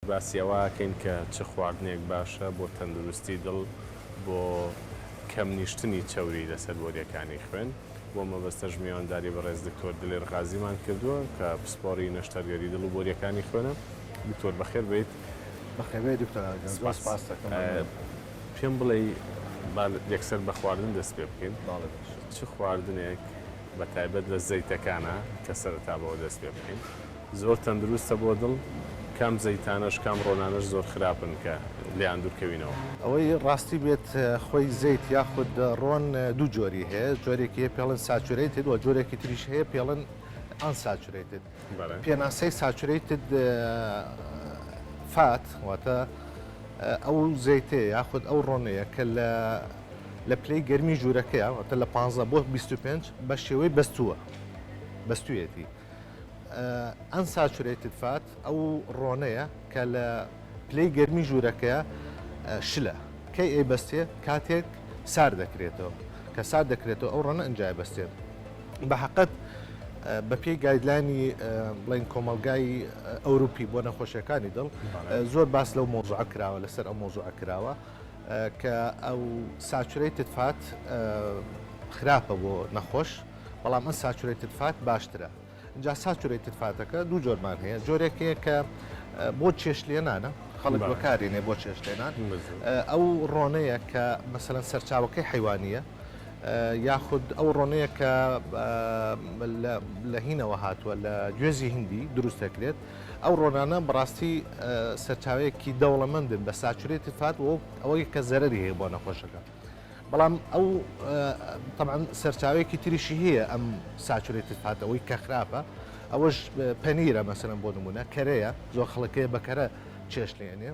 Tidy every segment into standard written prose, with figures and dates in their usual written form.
باسی ئەوە ئەکەین کە چ خواردنێک باشە بۆ تەندروستی دڵ بۆ کەم نیشتنی چەوری لەسەر بۆریەکانی خوێن، بۆ مەبەستەش میوانداری بەڕێز دکتۆر دلێر غازیمان کردووە کە پسپۆڕی نەشتەرگەری دڵ و بۆریەکانی خوێنە. دکتۆر بەخێر بێیت. بەخێر بێی دکتۆر ئاگا، زۆر سپاست دەکەم. پێم بڵێی با یەکسەر بە خواردن دەست پێ بکەین. چ خواردنێک بە تایبەت لە زەیتەکانە کە سەرەتا بەوە دەست پێ بکەین زۆر تەندروستە بۆ دڵ، کام زەیتانەش کام ڕۆنانەش زۆر خراپن کە لێیان دوورکەوینەوە؟ ئەوەی ڕاستی بێت خۆی زەیت یاخود ڕۆن دوو جۆری هەیە، جۆرێکی هەیە پێڵن saturated و جۆرێکی تریش هەیە پێڵن unsaturated. پێناسەی saturated fat واتە ئەو زەیتەیە یاخود ئەو ڕۆنەیە کە لە لە پلەی گەرمی ژوورەکەیە واتە لە 15 بۆ 25 بە شێوەی بەستووە بەستوویەتی. Unsaturated fat ئەو ڕۆنەیە کە لە پلەی گەرمی ژوورەکەیە شلە. کەی ئەیبەستێ؟ کاتێک سارد دەکرێتەوە. کە سارد دەکرێتەوە ئەو ڕۆنە ئینجا ئەیبەستێت. بە حەقت بە پێی guideline ی بڵێن کۆمەڵگای ئەوروپی بۆ نەخۆشیەکانی دڵ زۆر باس لەو مۆزوعە کراوە لەسەر ئەو مۆزوعە کراوە کە ئەو saturated fat خراپە بۆ نەخۆش بەڵام unsaturated fat باشترە. جا saturated fat ەکە دوو جۆرمان هەیە جۆرێک هەیە کە بۆ چێشتلێنانە خەڵک بەکارێنێ بۆ چێشتلێنان ئەو ڕۆنەیە کە مەسەلەن سەرچاوەکەی حیوانیە یاخود ئەو ڕۆنەیە کە لە هینەوە هاتووە لە گوێزی هندی دروست دەکرێت ئەو ڕۆنانە بەڕاستی سەرچاوەیەکی دەوڵەمەندن بە saturated fat و ئەوەی کە زەرری هەیە بۆ نەخۆشەکە. بەڵام ئەو تەبعەن سەرچاوەیەکی تریشی هەیە ئەم saturated fat ئەوەی کە خراپە ئەوەش پەنیرە مەسەلەن بۆ نمونە کەرەیە زۆر خەڵکەیە بە کەرە چێشت لێنێ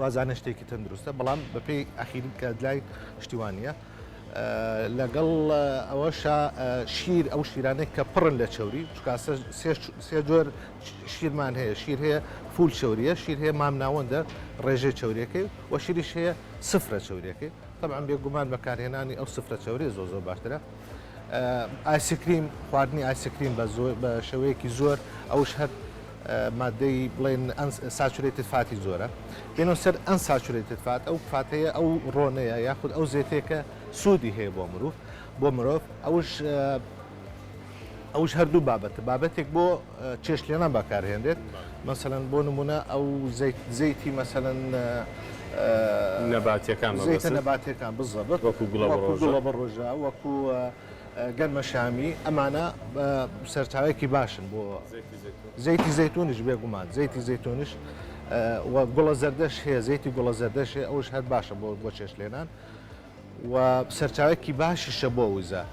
وازانە شتێکی تەندروستە بەڵام بەپێی ئەخیری کە لای شتیوانە لەگەڵ ئەوەشا شیر ئەو شیرانێک کە پڕن لە چەوری چکا سێ جۆر شیرمان هەیە شیر هەیە full چەوریە شیر هەیە مام ناوەندە ڕێژەی چەوریەکەی و شیریش هەیە سفرە چەوریەکەی تەبعەن بێگومان بەکارهێنانی ئەو سفرە چەوریە زۆر زۆر باشترە ئایسکریم خواردنی ئایسکریم بە زۆر بە شێوەیەکی زۆر ئەوش هەر مادەی بڵێن saturated fat ی زۆرە بێنەوە سەر unsaturated fat ئەو fat ەیە ئەو ڕۆنەیە یاخود ئەو زێتەیەکە سوودی هەیە بۆ مرۆڤ بۆ مرۆڤ ئەوش ئەوش هەردوو بابەتە بابەتێک بۆ چێشتلێنان بەکارهێنرێت مەسەلەن بۆ نمونە ئەو زەیتی مەسەلەن نەباتیەکان زەیتە نەباتیەکان بزەبت وەکو گوڵە بەڕۆژە وەکو گەنمە شامی ئەمانە سەرچاوێکی باشن بۆ زەیتی زەیتونیش بێگومان زەیتی زەیتونیش و گوڵە زەردەش هەیە زەیتی گوڵە زەردەش هەیە ئەوش هەر باشە بۆ بۆ چێشتلێنان و سەرچاوەیەکی باشیشە بۆ وزە.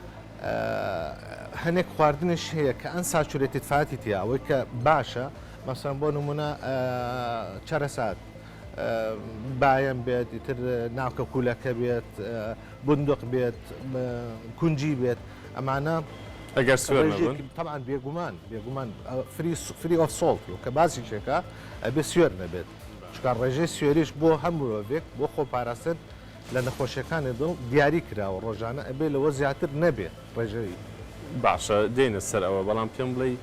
هەنێک خواردنیش هەیە کە unsaturated fat ی تیا ئەوەی کە باشە مەسەن بۆ نمونە چەرەسات بایەم بێت ئیتر ناوکە کولەکە بێت بندق بێت کونجی بێت ئەمانە ئەگەر سوێر نەبن تەبعەن بێگومان بێگومان free free of salt کە باسی شێکە ئەبێ سوێر نەبێت چونکە ڕێژەی سوێریش بۆ هەر مرۆڤێک بۆ خۆپاراستن لە نەخۆشیەکانی دڵ دیاری کراوە ڕۆژانە ئەبێ لەوە زیاتر نەبێ ڕێژەی. باشە دێینە سەر ئەوە بەڵام پێم بڵێی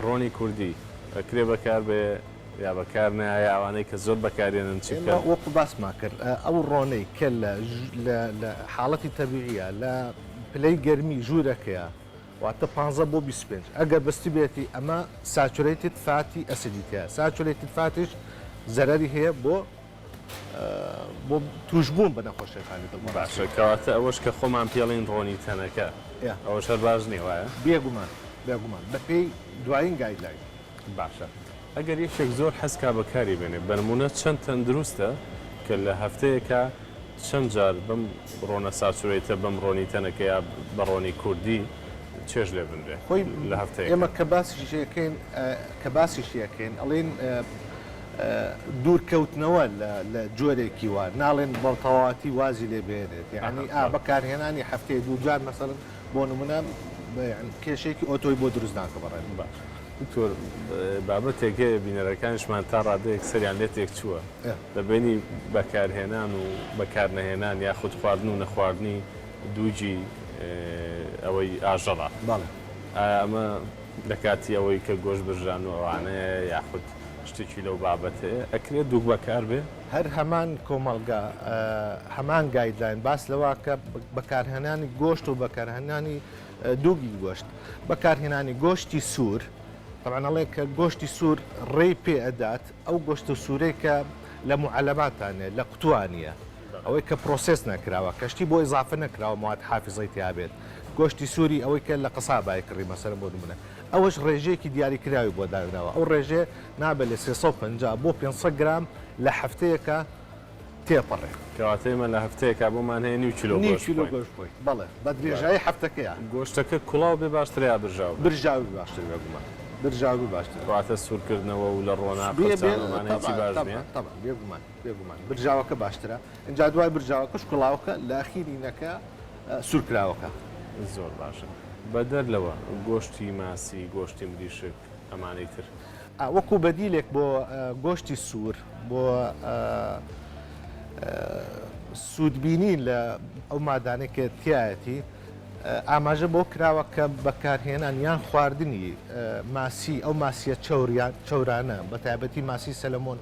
ڕۆنی کوردی ئەکرێ بەکار بێ یا بەکار نایە یا ئەوانەی کە زۆر بەکارێنن چی بکەن؟ ئێمە وەکو باسمان کرد ئەو ڕۆنەی کە لە لە لە حاڵەتی تەبیعیە لە پلەی گەرمی ژوورەکەیە واتە 15 بۆ 25 ئەگەر بەستبێتی ئەمە saturated fatty acid ی تیایە saturated fat یش زەرەری هەیە بۆ بۆ تووشبوون بە نەخۆشیەکانی دڵ بەڕاستی. باشە کەواتە ئەوەش کە خۆمان پێڵین ڕۆنی تەنەکە ئەوەش هەر باش نیە وایە؟ بێگومان بێگومان بەپێی دوایین guideline. باشە ئەگەر یەکێک زۆر حەز کا بەکاری بێنێ بەنمونە چەند تەندروستە کە لە هەفتەیەکا چەند جار بەم ڕۆنە saturate ە بەم ڕۆنی تەنەکە یا بە ڕۆنی کوردی چێژ لێ بنرێ خۆی لە هەفتەیەکا؟ ئێمە کە باسیشی ئەکەین کە باسیشی ئەکەین ئەڵێین دوورکەوتنەوە لە جۆرێکی وا، ناڵێن بە تەواوەتی وازی لێ بهێنێت، یانی ئا بەکارهێنانی هەفتەیە دووجار مەسەلەن بۆ نموونە کێشەیەکی ئۆتۆی بۆ دروست ناکە بەڕای من. باشە دکتۆر بابەتێک هەیە بینەرەکانیشمان تا ڕادەیەک سەریان لێ تێکچووە لە بەینی بەکارهێنان و بەکارنەهێنان یاخود خواردن و نەخواردنی دووگی ئەوەی ئاژەڵە بەڵێ. ئایا ئەمە لە کاتی ئەوەی کە گۆشت برژان و ئەوانەیە یاخود. شتێکی لەو بابەتەیە، ئەکرێت دووگ بەکار بێ؟ هەر هەمان کۆمەڵگا هەمان guideline باس لەوە کە بەکارهێنانی گۆشت و بەکارهێنانی دووگی گۆشت بەکارهێنانی گۆشتی سوور طبعا ئەڵێ کە گۆشتی سوور ڕێی پێ ئەدات ئەو گۆشتە سوورەی کە لە معەلەباتانێ لە قوتوانیە ئەوەی کە process نەکراوە کەشتی بۆ ئیزافە نەکراوە مواد حافیزەی تیابێت گۆشتی سووری ئەوەی کە لە قەسابای کڕی مەسەلەن بۆ نمونە ئەوەش ڕێژەیەکی دیاریکراوی بۆ دانراوە، ئەو ڕێژەیە نابێت لە 350 بۆ 500 گرام لە هەفتەیەکا تێپەڕێت. کەواتە ئێمە لە هەفتەیەکا بۆمان هەیە نیو کیلۆ نیو گۆشت کیلۆ بخۆین. گۆشت بخۆین، بەڵێ، بە درێژایی هەفتەکەیا. گۆشتەکە کوڵاو بێ باشترە یا برژاو بێ؟ برژاو بێ باشترە بێگومان، برژاو بێ باشترە. کەواتە سوورکردنەوە و لە ڕۆنا بێ بێ قرچان و ئەمانە هیچی تەبعەن باش تەبعەن نییە؟ تەبعەن بێگومان بێگومان برژاوەکە باشترە، ئینجا دوای برژاوەکەش کوڵاوەکە لە ئەخیرینەکە سوورکراوەکە. زۆر باشە. بەدەر لەوە گۆشتی ماسی، گۆشتی مریشک، ئەمانەی تر. وەکو بەدیلێک بۆ گۆشتی سوور بۆ سوودبینین لە ئەو مادانەی کە تیایەتی، ئاماژە بۆ کراوە کە بەکارهێنان یان خواردنی ماسی ئەو ماسیە چەوریان چەورانە بە تایبەتی ماسی سەلەمۆن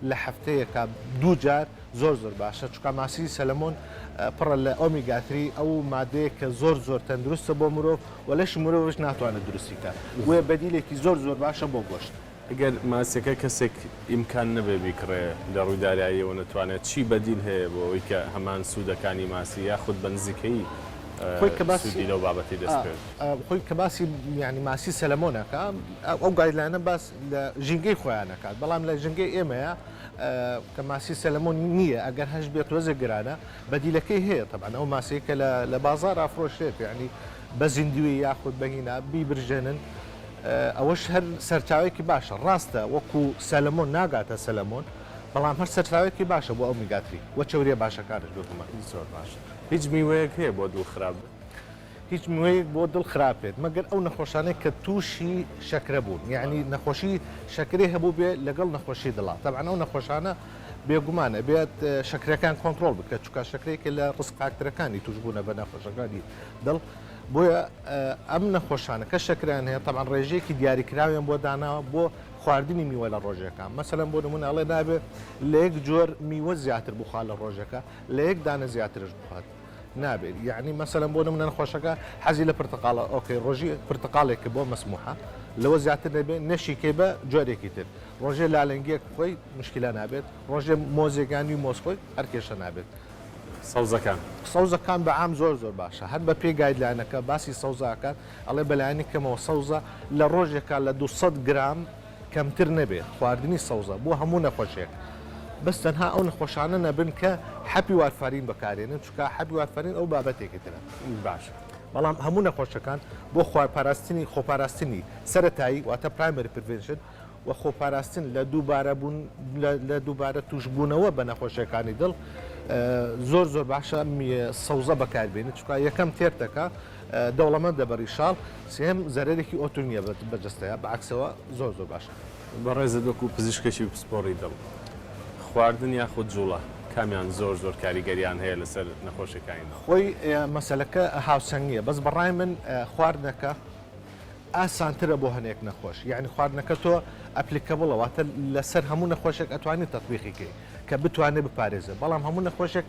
لە هەفتەیەکا دوو جار زۆر زۆر باشە چونکە ماسی سەلەمۆن پڕە لە omega three ئەو مادەیە کە زۆر زۆر تەندروستە بۆ مرۆڤ و لەشی مرۆڤش ناتوانێت دروستی کات بۆیە بەدیلێکی زۆر زۆر باشە بۆ گۆشت. ئەگەر ماسیەکە کەسێک ئیمکان نەبێ بیکڕێ لە ڕووی داراییەوە نەتوانێت چی بەدیل هەیە بۆ ئەوەی کە هەمان سوودەکانی ماسی یاخود بە نزیکەیی خۆی کە باسی سوودی لەو بابەتەی دەست بکەوێت؟ خۆی کە باسی یانی ماسی سەلەمۆن ئەکا ئەو guideline ە باس لە ژینگەی خۆیان ئەکات بەڵام لە ژینگەی ئێمەیە کە ماسی سەلەمۆن نییە ئەگەر هەش بێت تۆزێک گرانە بەدیلەکەی هەیە تەبعەن ئەو ماسیەی کە لە بازاڕ ئەفرۆشرێت یانی بە زیندووی یاخود بە هینا بیبرژێنن ئەوەش هەر سەرچاوەیەکی باشە ڕاستە وەکو سەلەمۆن ناگاتە سەلەمۆن بەڵام هەر سەرچاوەیەکی باشە بۆ omega three و چەوریە باشەکانش بێگومان. زۆر باشە هیچ میوەیەک هەیە بۆ دڵ خراپ بێت؟ هیچ میوەیەک بۆ دڵ خراپ بێت مەگەر ئەو نەخۆشانەی کە تووشی شەکرە بوون یعنی نەخۆشی شەکرەی هەبوو بێ لەگەڵ نەخۆشی دڵا تەبعەن ئەو نەخۆشانە بێگومان ئەبێت شەکرەکان کۆنتڕۆڵ بکرێت چونکە شەکرەیەکە لە risk factor ەکانی تووشبوونە بە نەخۆشەکانی دڵ بۆیە ئەم نەخۆشانە کە شەکرەیان هەیە تەبعەن ڕێژەیەکی دیاریکراویان بۆ داناوە بۆ خواردنی میوە لە ڕۆژێکا مەسەلەن بۆ نمونە ئەڵێ نابێت لە یەک جۆر میوە زیاتر بخوا لە ڕۆژەکە لە یەک دانە زیاترش بخوات نابێت یعنی مەسەلەن بۆ نمونە نەخۆشەکە حەزی لە پرتەقاڵە okay ڕۆژی پرتەقاڵێک بۆ مەسموحە لەوە زیاتر نەبێت نەشیکەی بە جۆرێکی تر ڕۆژێ لالەنگیەک بخۆی مشکلە نابێت ڕۆژێ مۆزێکانی مۆز خۆی هەر کێشە نابێت. سەوزەکان. سەوزەکان بە عام زۆر زۆر باشە هەر بە پێی guideline ەکە باسی سەوزە ئەکات ئەڵێ بەلایەنی کەمەوە سەوزە لە ڕۆژێکا لە 200 گرام کەمتر نەبێت خواردنی سەوزە بۆ هەموو نەخۆشێک بەس تەنها ئەو نەخۆشانە نەبن کە حەپی وارفارین بەکارێنن چونکە حەپی وارفارین ئەو بابەتێکی ترە. باشە. بەڵام هەموو نەخۆشەکان بۆ خواپاراستنی خۆپاراستنی سەرەتایی واتە primary prevention و خۆپاراستن لە دووبارە بوون لە دووبارە تووشبوونەوە بە نەخۆشیەکانی دڵ زۆر زۆر باشە سەوزە بەکاربێنیت چونکە یەکەم تێر دەکا دەوڵەمەندە بە ڕیشاڵ سێم زەرەرێکی ئۆتو نییە بە جەستەیە بەعکسەوە زۆر زۆر باشە. بەڕێزت وەکو پزیشکێکی پسپۆڕی دڵ خواردن یاخود جوڵە کامیان زۆر زۆر کاریگەریان هەیە لەسەر نەخۆشیەکانی دڵ؟ خۆی مەسەلەکە هاوسەنگیە بەس بەڕای من خواردنەکە ئاسانترە بۆ هەنێک نەخۆش یەعنی خواردنەکە تۆ applicable ە واتە لەسەر هەموو نەخۆشێک ئەتوانی تەتبیقی کەی کە بتوانێت بپارێزێ بەڵام هەموو نەخۆشێک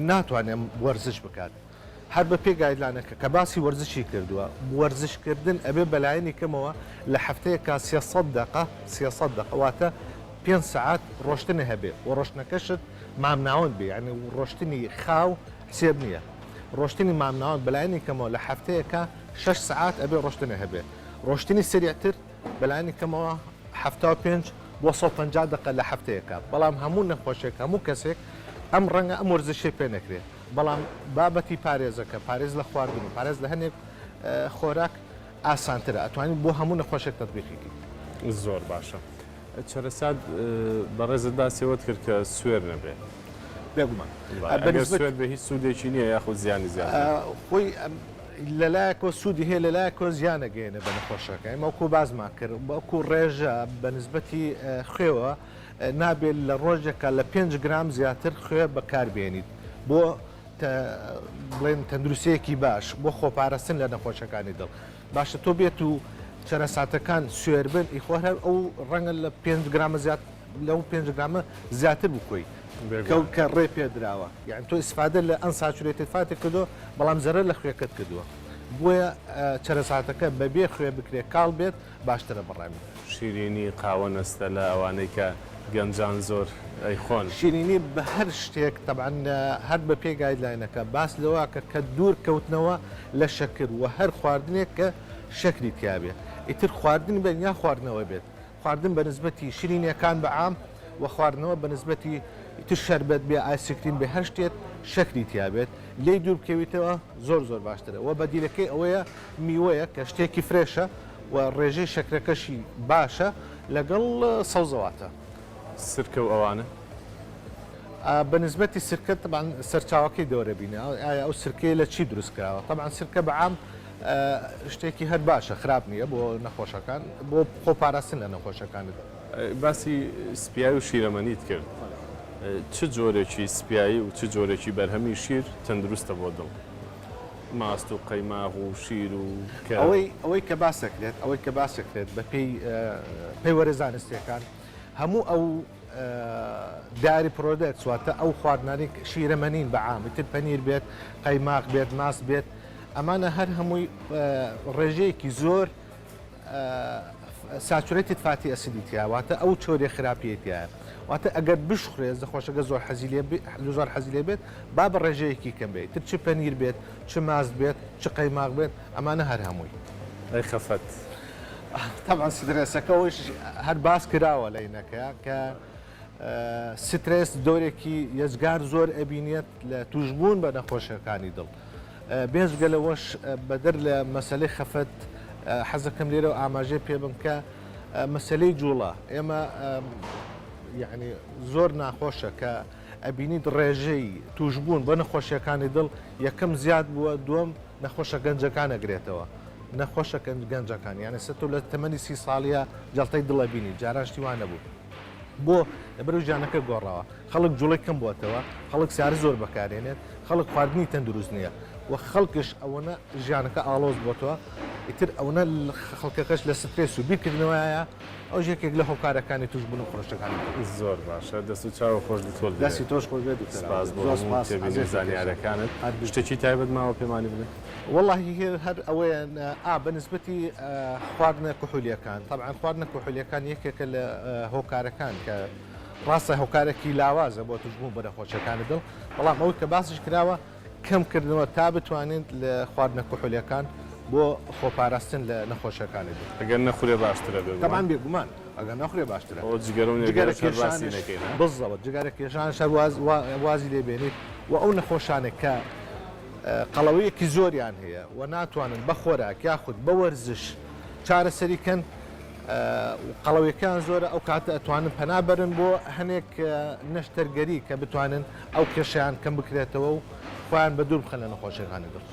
ناتوانێت وەرزش بکات هەر بە پێ guideline ەکە کە باسی وەرزشی کردووە وەرزشکردن ئەبێ بەلایەنی کەمەوە لە هەفتەیەکا 300 دقە 300 دقە واتە 5 سەعات ڕۆشتنە هەبێ و ڕۆشتنەکەشت مامناوەند بێ یعنی ڕۆشتنی خاو حسێب نییە ڕۆشتنی مامناوەند بەلایەنی کەمەوە لە هەفتەیەکا شەش سەعات ئەبێ ڕۆشتنێ هەبێ ڕۆشتنی سەریعتر بەلایەنی کەمەوە 75 بۆ 150 دقە لە هەفتەیەکە بەڵام هەموو نەخۆشێک هەموو کەسێک ئەم ڕەنگە ئەم وەرزشەی پێ نەکرێ بەڵام بابەتی پارێزەکە پارێز لە خواردن و پارێز لە هەنێک خۆراک ئاسانترە ئەتوانین بۆ هەموو نەخۆشێک تەتبیقی کەین. زۆر باشە چەرەسات بەڕێزت باسی ئەوەت کرد کە سوێر نەبێ. بێگومان ئەگەر سوێر بێ هیچ سوودێکی نییە یاخود زیانی زیاترە؟ خۆی لەلایەکەوە سوودی هەیە لەلایەکەوە زیان ئەگەیەنێ بە نەخۆشەکە ئێمە وەکو باسمان کرد وەکو ڕێژە بە نسبەتی خوێوە نابێت لە ڕۆژێکا لە 5 گرام زیاتر خوێ بەکاربێنیت بۆ بڵێن تەندروستیەکی باش بۆ خۆپارستن لە نەخۆشەکانی دڵ باشە تۆ بێت و چەرەساتەکان سوێر بن ئی خۆ هەر ئەو ڕەنگە لە 5 گرامە زیاد لەو 5 گرامە زیاتر بکۆی کەو کە ڕێ پێدراوە یعنی تۆ ئیسفادە لە unsaturated fat ی کردووە بەڵام زەرەر لە خوێکەت کردووە بۆیە چەرەساتەکە بەبێ خوێ بکرێت کاڵ بێت باشترە بەڕای من. شیرینی، قاوە، نەستەلە ئەوانەی کە گەنجان زۆر ئەیخۆن. شیرینی بە هەر شتێک تەبعەن هەر بە پێی guideline ەکە باس لەوە کە کە دوور کەوتنەوە لە شەکر وە هەر خواردنێک کە شەکری تیابێ ئیتر خواردن بێت یا خواردنەوە بێت خواردن بە نسبەتی شیرینیەکان بە عام وە خواردنەوە بە نسبەتی ئیتر شەربەت بێ ئایسکریم بێ هەر شتێت شەکری تیابێت لێی دوور بکەویتەوە زۆر زۆر باشترە وە بەدیلەکەی ئەوەیە میوەیە کە شتێکی fresh ە و ڕێژەی شەکرەکەشی باشە لەگەڵ سەوزەواتە. سرکە و ئەوانە؟ بە نسبەتی سرکە تەبعەن سەرچاوەکەی دەورە بینە ئایا ئەو سرکەیە لە چی دروست کراوە تەبعەن سرکە بە عام شتێکی هەر باشە خراپ نییە بۆ نەخۆشەکان بۆ خۆ پاراستن لە نەخۆشەکانت. باسی سپیایی و شیرەمەنیت کرد چ جۆرێکی سپیایی و چ جۆرێکی بەرهەمی شیر تەندروستە بۆ دڵ؟ ماست و قەیماغ و شیر و کە. ئەوەی ئەوەی کە باس دەکرێت ئەوەی کە باس دەکرێت بە پێی پەیوەرە زانستیەکان هەموو ئەو dairy products واتە ئەو خواردنانەی شیرەمەنین بە عام ئیتر پەنیر بێت قەیماغ بێت ماست بێت ئەمانە هەر هەمووی ڕێژەیەکی زۆر saturated fatty acid ی تیا واتە ئەو چۆریە خراپیەی تیایە واتە ئەگەر بشخورێت نەخۆشەکە زۆر حەزی لێ زۆر حەزی لێ بێت با بە ڕێژەیەکی کەم بێت تر چ پەنیر بێت چ ماست بێت چ قەیماغ بێت ئەمانە هەر هەمووی. ئەی خەفەت. تەبعەن سترێسەکە ئەوەش هەر باس کراوە لەینەکە کە سترێس دۆرێکی یەجگار زۆر ئەبینێت لە توشبوون بە نەخۆشیەکانی دڵ. بێجگە لەوەش بەدەر لە مەسەلەی خەفەت حەزەکەم لێرەوە ئاماژەی پێ بم کە مەسەلەی جوڵە ئێمە یعنی زۆر ناخۆشە کە ئەبینیت ڕێژەی توشبوون بە نەخۆشیەکانی دڵ یەکەم زیاد بووە دووەم نەخۆشە گەنجەکان ئەگرێتەوە نەخۆشە گەنجەکان یعنی سە تۆ لە تەمەنی 30 ساڵیە جەڵتەی دڵە بینی جاران شتی وا نەبوو بۆ لەبەرو ژیانەکە گۆڕاوە خەڵک جوڵەی کەم بووەتەوە، خەڵک سیارە زۆر بەکارێنێت، خەڵک خواردنی تەندروست نییە و خەڵکش ئەوەنە ژیانەکە ئاڵۆز بۆتەوە ئیتر ئەوەنە خەڵکەکەش لە سترێس و بیرکردنەوەیە ئەوش یەکێک لە هۆکارەکانی توشبوون و خۆشەکانی دڵ. زۆر باشە دەست و چاوت خۆش دکتۆر دلێر. دەستی تۆش خۆش بێت دکتۆر سپاس ئازیز. بۆ زۆر هەموو سپاس تێبینی و ئەزیەتت کێشام. زانیارەکانت. هەر بژیت. شتێکی تایبەت ماوە پێمانی بڵێی؟ وەڵاهی هەر ئەوەیە ئا بە نسبەتی خواردنە کحولیەکان تەبعەن خواردنە کحولیەکان یەکێکە لە هۆکارەکان کە ڕاستە هۆکارێکی لاوازە بۆ توشبوون بە نەخۆشیەکانی دڵ، بەڵام ئەوەی کە باسیش کراوە کەمکردنەوە تا بتوانیت لە خواردنە کحولیەکان بۆ خۆپاراستن لە نەخۆشیەکانی دڵ. ئەگەر نەخورێ باشترە بێگومان. تەبعەن بێگومان ئەگەر نەخورێ باشترە. ئەوە جگەرە و جگەرە نێرگەلەش هەر باسی کێشانش نەکەین ها. بالضبط جگەرە کێشانش هەر واز وازی لێ بێنیت و ئەو نەخۆشانەی کە قەڵەویەکی زۆریان هەیە و ناتوانن بە خۆراک یاخود بە وەرزش چارەسەری کەن قەڵەویەکەیان زۆرە ئەو کاتە ئەتوانن پەنا بەرن بۆ هەنێک نەشتەرگەری کە بتوانن ئەو کێشەیان کەم بکرێتەوە و خۆیان بە دوور بخەن لە نەخۆشیەکانی دڵ.